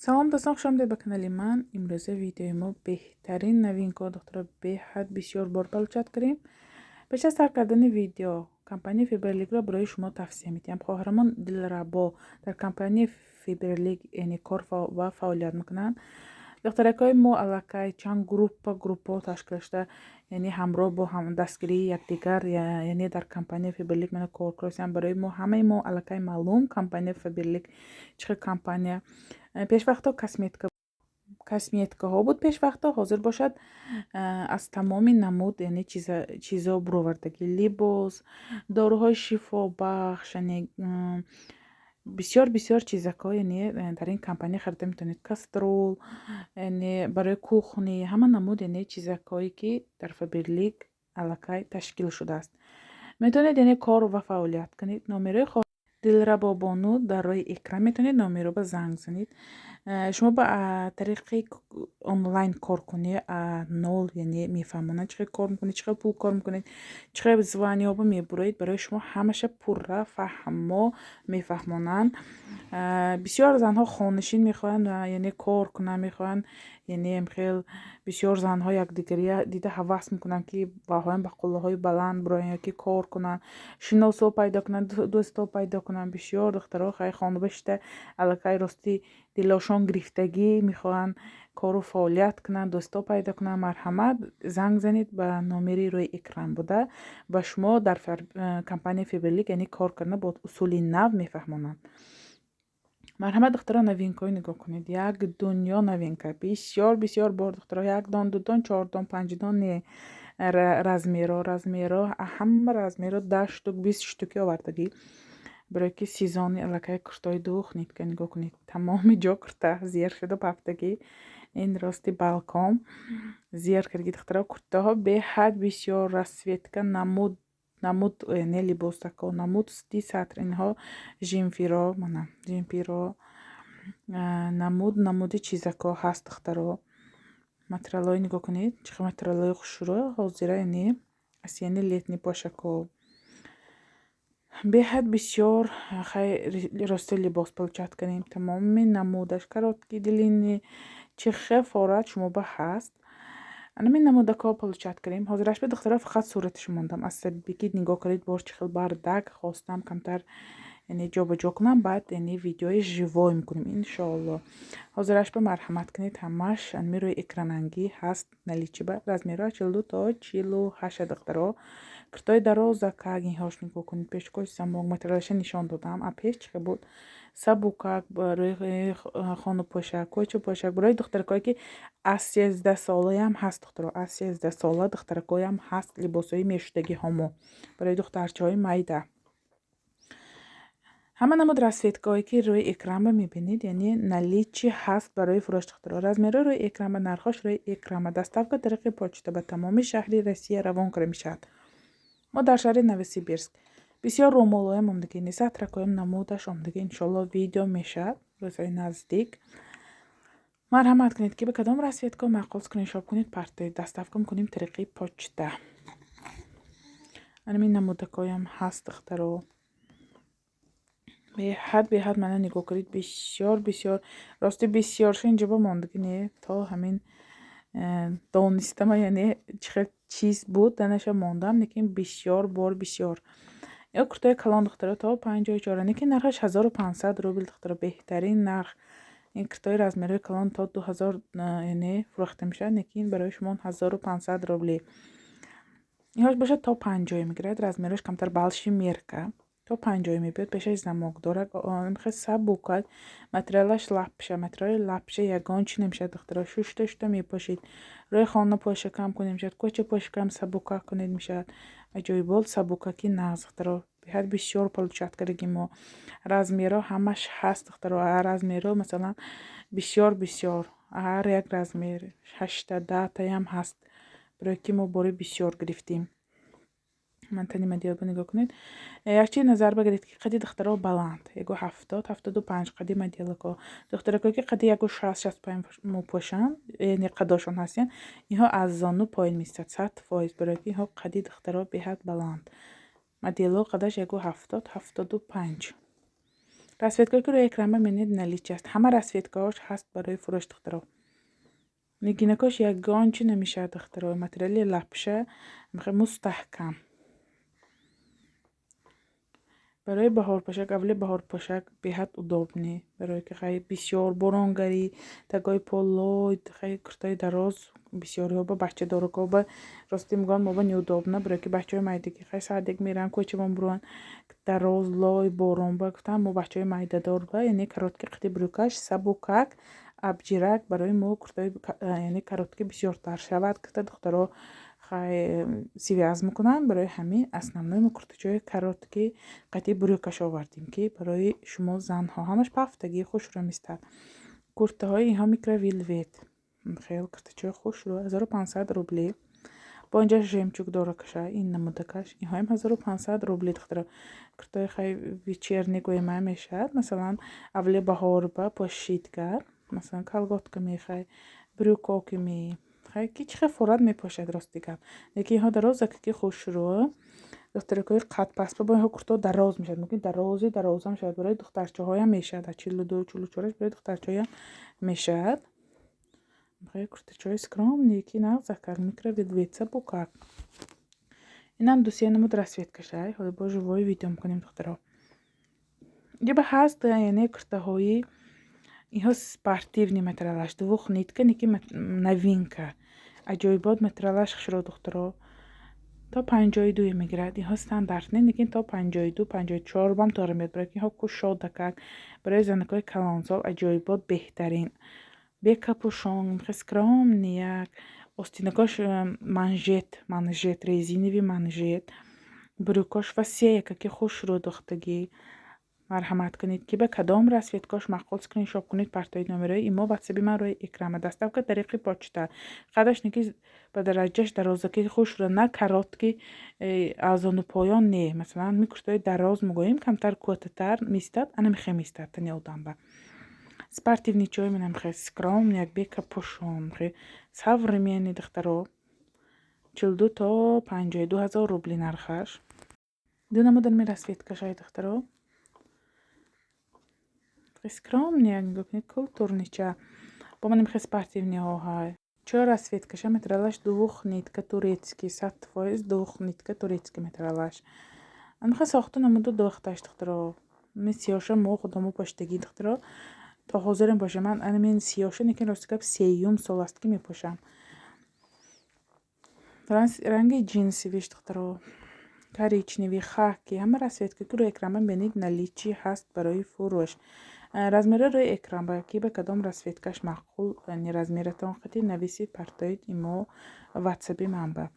Салом, дӯстон, хуш омадед ба канали ман. Имрӯза видеои мо беҳтарин новинка, духтаро, беҳад бисёр бор получать кардем. Пеш аз сар кардани видео компанияи Фаберликро барои шумо тавсия медиҳам. Хоҳарамон Дилрабо дар компанияи Фаберлик, яъне кор ва фаъолият мекунанд. Духтаракҳои мо аллакай чанд группа, группаҳо ташкил шуда, яъне ҳамроҳ бо дастгирии якдигар, яъне дар компанияи Фаберлик мана кор кардастанд. Барои мо, ҳамаи мо аллакай маълум компанияи Фаберлик чӣ хел компания. Пешвақтҳо косметикаҳо буд пешвақтҳо, ҳозир бошад, аз тамоми намуд, яъне чизо буровардагӣ: либос, доруҳои шифобахш, яъне бисёр бисёр чизакҳо, яъне дар ин компания харида метавонед. Кастрюль, яъне барои кухня, ҳама намуд, яъне чизакҳое, ки дар Фаберлик аллакай ташкил шудааст. Метавонед, яъне кор ва фаъолият кунед. Номерои Дилрабобону дар рӯи экран, метавонед номеро занг занед. Шумо ба тариқи онлайн кор кунед, нол, яъне мефаҳмонанд, чӣ хел кор мекунед, чӣ хел пул кор мекунед, чӣ хел звания ҳо мебуроед. Барои шумо ҳамаша пурра фаҳмо мефаҳмонанд. Бисёр занҳо хонашин мехоҳанд, яъне кор кунанд мехоҳанд, яъне хел бисёр занҳо якдигария дида ҳавас мекунанд, ки ваҳоям ба қуллаҳои баланд бироянд ёки кор кунанд, шиносо пайдо кунанд, дӯсто пайдо кунанд. Бисёр духтаро хай хона бишита, аллакай рости дилошон гирифтагӣ, мехоҳанд кору фаъолият кунанд, дӯсто пайдо кунанд. Марҳамат, занг занед ба номери рӯи экран буда. Ба шумо дар компанияи Фаберлик, яъне кор кардан бо усули нав мефаҳмонанд. Марҳамат, духтаро, новинка ҳои нигоҳ кунед. Як дунё новинка, бисёр бисёр бор, духтаро, як дон, дудон, чордон, панҷдон не, размеро, размеро, ҳама размеро, 10 штук, 20 штуки овардагӣ, барое ки сезони аллакай куртои духнит ка. Нигоҳ кунед, тамоми ҷо курта зер шуда пафтагӣ. Ин рости балкон зер кардаги, духтаро. Куртаҳо беҳад бисёр, расцветка, намуд намуд, не, либосако намуд ди сатр. Инҳо жемфиро, мана жемфиро, намуд намуди чизако ҳаст, духтаро. Материалҳои нигоҳ кунед, чӣ хел материалҳои хушрӯ. Ҳозира, яъне осенний, летний пошако беҳад бисёр. Хай, рости либос получать кардем, тамоми намудаш, короткий, длинный, чӣ хел форат шумо ба ҳаст, анамин намудако получать кардем. Ҳозираш ба, духтаро, фақат сураташ мондам, аз сабаби ки нигоҳ кунед, бор чӣ хел бардак. Хостам камтар, яъне ҷобаҷо кунам, баъд, яъне видеои живой мекунем, иншоалло. Ҳозираш ба марҳамат кунед, ҳамаш анми рӯи экранангӣ ҳаст наличие ба размерҳо 42 то 48. Духтаро, куртои дарозакак инҳош нигоҳ кунед, пешкои замок, материалаша нишон додам. А пеш чӣ хел буд? Сабукак барои хонупошак, кӯчапошак, барои духтаракое, ки аз 13 солаям ҳаст, духтаро, аз 13 сола духтаракоям ҳаст. Либосҳои мешудагиҳомо барои духтарчаҳои майда. Ҳама намуд расцветка ҳое, ки рӯи экран ба мебинед, яъне наличие ҳаст барои фурӯш, духтаро. Размерҳо рӯи экран ба, нархҳош рӯи экран ба. Доставка тариқи почта ба тамоми шаҳри Россия равон карда мешавад. Мо дар шаҳри Новосибирск. Бисёр рӯмолҳоям омдагӣ, сатракҳоям намудаш омдагӣ, иншоалло, видео мешавад рӯзҳои наздик. Марҳамат кунед, ки ба кадом расцветка маъқул, скриншот кунед, партоед, доставка мекунем тариқи почта. Анамин намудакҳоям ҳаст, духтаро, беҳад беҳад. Мана нигоҳ кунед, бисёр бисёр, рости бисёрша инҷо ба мондагӣ не, то ҳамин донистама, яъне чӣ хел чиз буд, данаша мондам, лекин бисёр бор, бисёр. Ё куртаи калон, духтаро, то 54, лекин нархаш 1500 рубл, духтаро, беҳтарин нарх. Ин куртаи размерҳои калон то 2000, яъне фурӯхта мешавад, лекин барои шумо 1500 рубли. Инҳош бошад, то 50 мегирад, размераш камтар, большой мерка, то 50 мебиёд. Пешаш замок дорад, хел сабукад, материалаш лапша, материали лапша, ягон чи намешавад, духтаро. Шушта шушта мепошед, рӯи хона пошакам кунед мешавад, кӯча пошакам сабукак кунед мешавад. Аҷоибол, сабукаки нағз, духтаро, беҳад бисёр получать кардаги мо. Размерҳо ҳамаш ҳаст, духтаро. Размерҳо, масалан, бисёр бисёр, ҳар як размер ҳашта, 10 таям ҳаст, барое ки мо бори бисёр гирифтем. Ман тани моделба нигоҳ кунед. Як чиз назар багиред, ки қади духтаро баланд, 1,70, 75 қади моделако. Духтаракое, ки қади 1,60, 65 мепошанд, яъне қадошон ҳастянд, инҳо аз зону поин меистад 100%, барое ки инҳо қади духтаро беҳад баланд. Моделҳо қадаш 1,70, 75. Расцветкое, ки рӯи экран мебинед, наличии аст. Ҳама расцветкаҳош ҳаст барои фурӯш, духтаро. Нигинакош ягон чи намешавад, духтаро. Материали лапша мустаҳкам. Барои баҳорпӯшак, аввали баҳорпӯшак беҳад удобный. Барое ки хай бисёр боронгарӣ, тагои полой, хай куртаи дароз бисёриҳо ба бачадоракҳо ба рости мегӯянд, мо ба неудобно, барое ки бачаҳои майдаги хай садик мераванд, кӯчамон буруанд, дароз лой борон ба гуфтам, мо бачаҳои майдадор ба, яъне короткий қити брюкаш сабукак абҷирак барои мо куртаи, яъне короткий бисёртар шавад гуфта, духтаро хай связь мекунанд. Барои ҳамин основной мо куртачаҳои короткий қати брюкаш овардем, ки барои шумо занҳо ҳамаш пафтагӣ хушрӯ меистад. Куртаҳои инҳо микровелвет, хел куртачаҳои хушрӯ, 1500 рубли. Бо инҷа жемчуг доракаша, ин намудакаш, инҳоям 1500 рубли, духтаро. Куртаи хай вечерний гӯема мешавад, масалан, аввали баҳор ба пошид кард, масалан, колготка мехай, брюко ки ме хай, ки чӣ хел форат мепошад, рости гап. Лекин инҳо дарозак ки хушрӯ, духтаракҳои қадпастба бо инҳо куртаҳо дароз мешавад, мумкин дарози дарозам шавад, барои духтарчаҳоям мешавад, аз 42, 44-аш барои духтарчаҳоям мешавад. Куртачаҳои скромный, ки нағзакак, микровелвет, сабукак. Инам ду-се намуд расцветкашай. Ҳоло бо живой видео мекунем, духтаро. Ҷиба ҳаст, яъне куртаҳои инҳо спортивный материалаш, двухнитка, неки новинка. Аҷоибот материалаш хушро, духтаро. То 52 мегирад. Инҳо стандартне, лекин то 52, 54 бам тора меяд, барои ки инҳо кушодакак, барои занакҳои калонсол аҷоибот беҳтарин. Бе капюшон, скромный як, остинакош манжет, манжет, резиновый манжет, брюкош васеяка ки хушрӯ духтагӣ. Марҳамат кунед, ки ба кадом расцветкош маъқул, скриншот кунед, партоед номерои имо, ватсаби ман рӯи экрана. Доставка тариқи почта. Қадаш неки ба дараҷаш дарозаки хушрӯ, на короткий азону поён не. Масалан, ми куртаҳои дароз мегӯем, камтар кӯтатар меистад, ана мехе меистад тани одам ба. Спортивный чой манам хе скромный як, бе капюшон, хе современный, духтаро. 42 то 52 ҳазор рубли нархаш. Ду намудан ми расцветкашай, духтаро. Скромный як, нигоҳ кунед, культурнича. Бо манам хе спортивныйҳо ҳай. Чор расцветкаша, материалаш двухнитка турецкий, 100% двухнитка турецкий материалаш. Анхе сохту намуду духташ, духтаро. Ми сиёша мо худамо поштагӣ, духтаро. То ҳозирам бошам ман анамин сиёша, лекин рости гап, сеюм сол аст, ки мепӯшам. Ранги джинсовиш, духтаро, коричневый, хаки, ҳама расцветка, ки рӯи экран мебинед, наличии ҳаст барои фурӯш. Размера рӯи экран ба, ки ба кадом расцветкаш маъқул, яъне размератон қати нависед, партоед имо, ватсаби ман ба.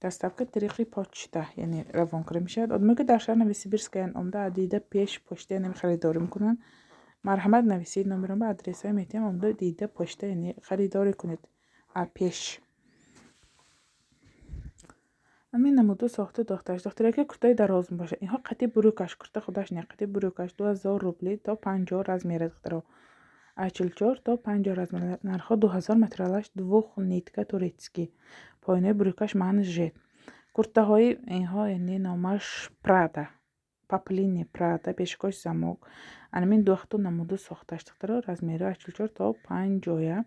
Доставка тариқи почта, яъне равон карда мешавад. Одамое, ки дар шаҳр Новосибирскаянд, омда дида пеш почта, яъне харидорӣ мекунанд, марҳамат, нависед номерон ба, адресҳое метиҳам, омда дида почта, яъне харидорӣ кунед пеш. Ҳамин намуду сохта дохташ. Духтаре, ки куртаи дароз мебошад. Инҳо қати брюкаш, курта худаш не, қати брюкаш 2000 рубли, то 50 размера, духтаро. Аз 44 то 50 размер. Нархҳо 2000, материалаш двухнитка турецкий. Поинои брюкаш манжет. Куртаҳои инҳо, яъне номаш Прада. Поплини Прада, пешкош замок. Анамин духту намуду сохташ, духтаро, размери аз 44 то 50.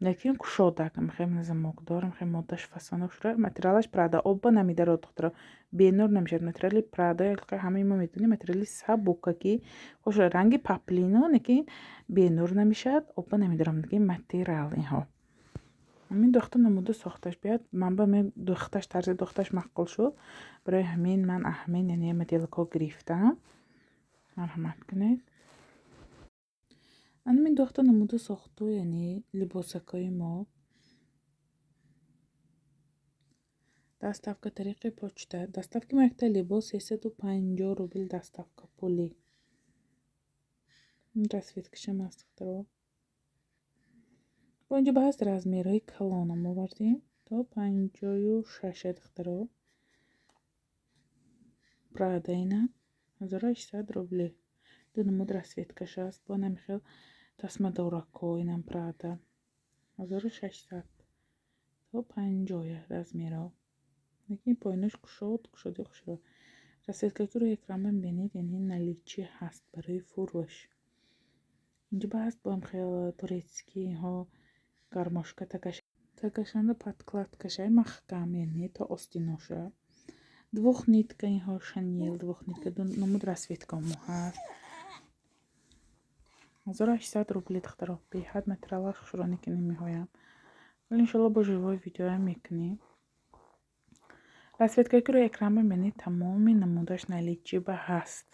Лекин кушодак, хеле замокдор, хеле моддаш фасона шуда, материалаш Прада, оба намедарод, духтаро, бенур намешавад. Материали Прада ҳамаи мо медонем, материали сабука, ки хуш ранги поплино, лекин бенур намешавад, оба намедарад материал инҳо. Ҳамин духту намуду сохташ биёд, ман ба духташ, тарзи духташ маъқул шуд, барои ҳамин ман ҳамин, яъне моделкҳо гирифтам. Марҳамат кунед. Ҳамин духту намуду сохту, яъне либосакҳои мо. Доставка тариқи почта. Доставки мо якта либос 350 рубл доставка пулӣ. Расцветкашам аст, духтаро. Бо инҷо ба ҳаст размерҳои калонам овардем то 56, духтаро. Прада ина 1800 рубли. Ду намуд расцветкаш аст. Бо ҳамин хел тасмадоракҳо, инам Прада 1600, то 50 размерҳо. Лекин поинаш кушод, кушоди хушро. Расцветка ки рӯи экран мебинед, яъне наличии ҳаст барои фурӯш. Инҷо ба ҳаст бо хел турецкий ҳо гармошка такашанда подкладка шай маҳкам, яъне то остиноша. Двухнитка инҳо шанел, двухнитка намуд расцветка мо ҳаст. 1800 рубли, духтаро. Беҳад материалаш хушроне ки намеҳоям. Вале иншоалло бо живой видеоям мекунем. Расцветка ки рӯи экран мебинед, тамоми намудаш наличии ба ҳаст.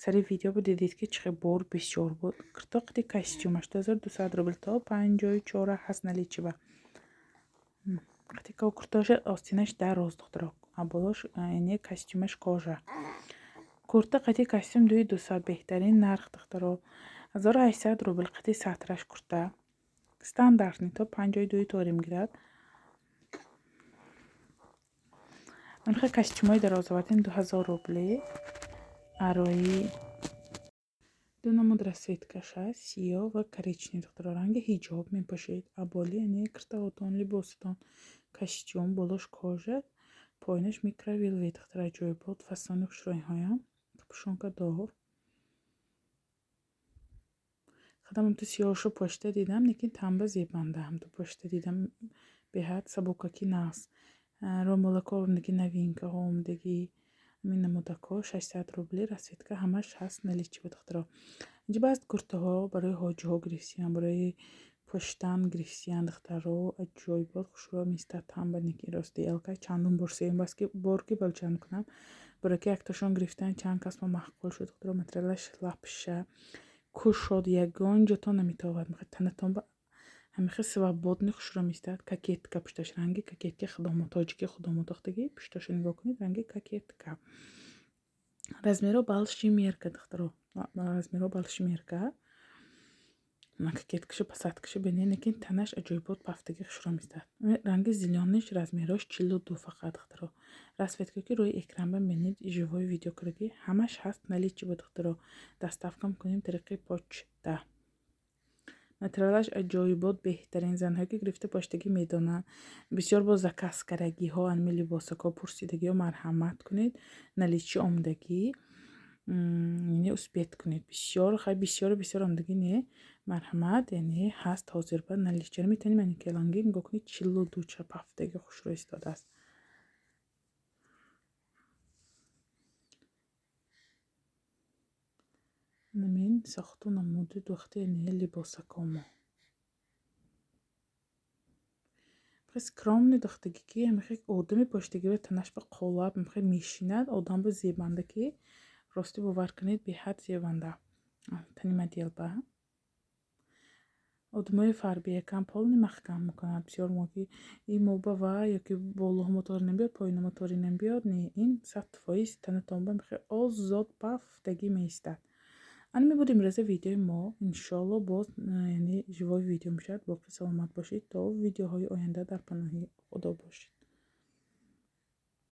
Сари видео дидед, ки чӣ хел бор бисёр буд. Киртоқи костюмаш 2200 рубл то 54 ҳаст наличии ба. Курташа остинаш дароз, духтаро. А болош яъне костюмаш кожа. Курта қати костюм 2200, беҳтарин нарх, духтаро. 1800 рубл қати сатраш курта. Стандартный то 52 торим гирад. Анхе костюмҳои дароз овардем 2000 рубли. Арои ду намуд расцветка ш ҳаст, сиёҳ ва коричневый, духтаро. Ранги ҳиҷоб мепӯшед. Аболи яъне киртаотон, либосатон костюм, болош кожа, поинаш микровелвет, духтара. Аҷоибот фасони хушрӯиҳоям. Капюшонка дор. Худам ҳамту сиёҳшо пошта дидам, лекин тамба зебанда ҳамту пошта дидам, беҳад сабукаки нағз. Ромолако омдагӣ, новинка ҳо омдагӣ, ҳамин намудако 600 рубли расцветка ҳамаш ҳаст наличии ба, духтаро. Инҷо баъз куртаҳо барои ҳоҷиҳо гирифтиян, барои пӯштан гирифтиян, духтаро. Аҷоибот хушрӯ меистад тамба неки рости алкай чандум бор, сеюм бас ки бор ки балчанд кунам. Барои ки яктошон гирифтан чанд кас мо маъқул шуд, духтаро. Материалаш лапша кушод, ягон ҷотон наметовад. Мехоҳед танатон ба ҳамихел свободный хушрӯ меистад. Кокетка пушташ ранги кокетки худомо, тоҷики худомо дохтагӣ. Пушташа нигоҳ кунед, ранги кокетка. Размеро большой мерка, духтаро. Размеро большой мерка. На кокеткашу посадкашу бинед, лекин танаш аҷоибот пафтагӣ хушрӯ меистад. Ранги зелёныйш размерош 42 фақат, духтаро. Расцветка ки рӯи экран бинед, живой видео кардагӣ ҳамаш ҳаст наличии ба, духтаро. Доставка мекунем тариқи почта. Материалаш аҷоибот, беҳтарин. Занҳое ки гирифта поштагӣ медонанд. Бисёр бо заказ кардагиҳо, анми либосакҳо пурсидагиҳо, марҳамат кунед. Наличии омдагӣ, яъне успеть кунед. Бисёр хай, бисёру бисёр омдагӣ не. Марҳамат, яъне ҳаст ҳозир ба наличие. Метавонед манекеланги нигоҳ кунед, 42 ча пафтаги хушрӯ истодааст. Намин сохту намуди духти яъне либосакомо. Скромный духтагӣ ки ҳамихел одами поштагиро танаш ба қолаб ҳамихел мешинад, одам ба зебанда ки рости бовар кунед, беҳад зебанда. Тани модел ба. Одамои фарбиякам полный маҳкам мекунад. Бисёр мо ки ин мо ба ва ёки болоҳо тори намебиёд, поиномо тори намебиёд. Не, ин 100% танатон ба мехел озод пафтагӣ меистад. Ана мебуд имрӯза видеои мо. Иншоалло боз яъне живой видео мешавад. Боқӣ саломат бошед. То видеоҳои оянда дар паноҳи Худо бошед.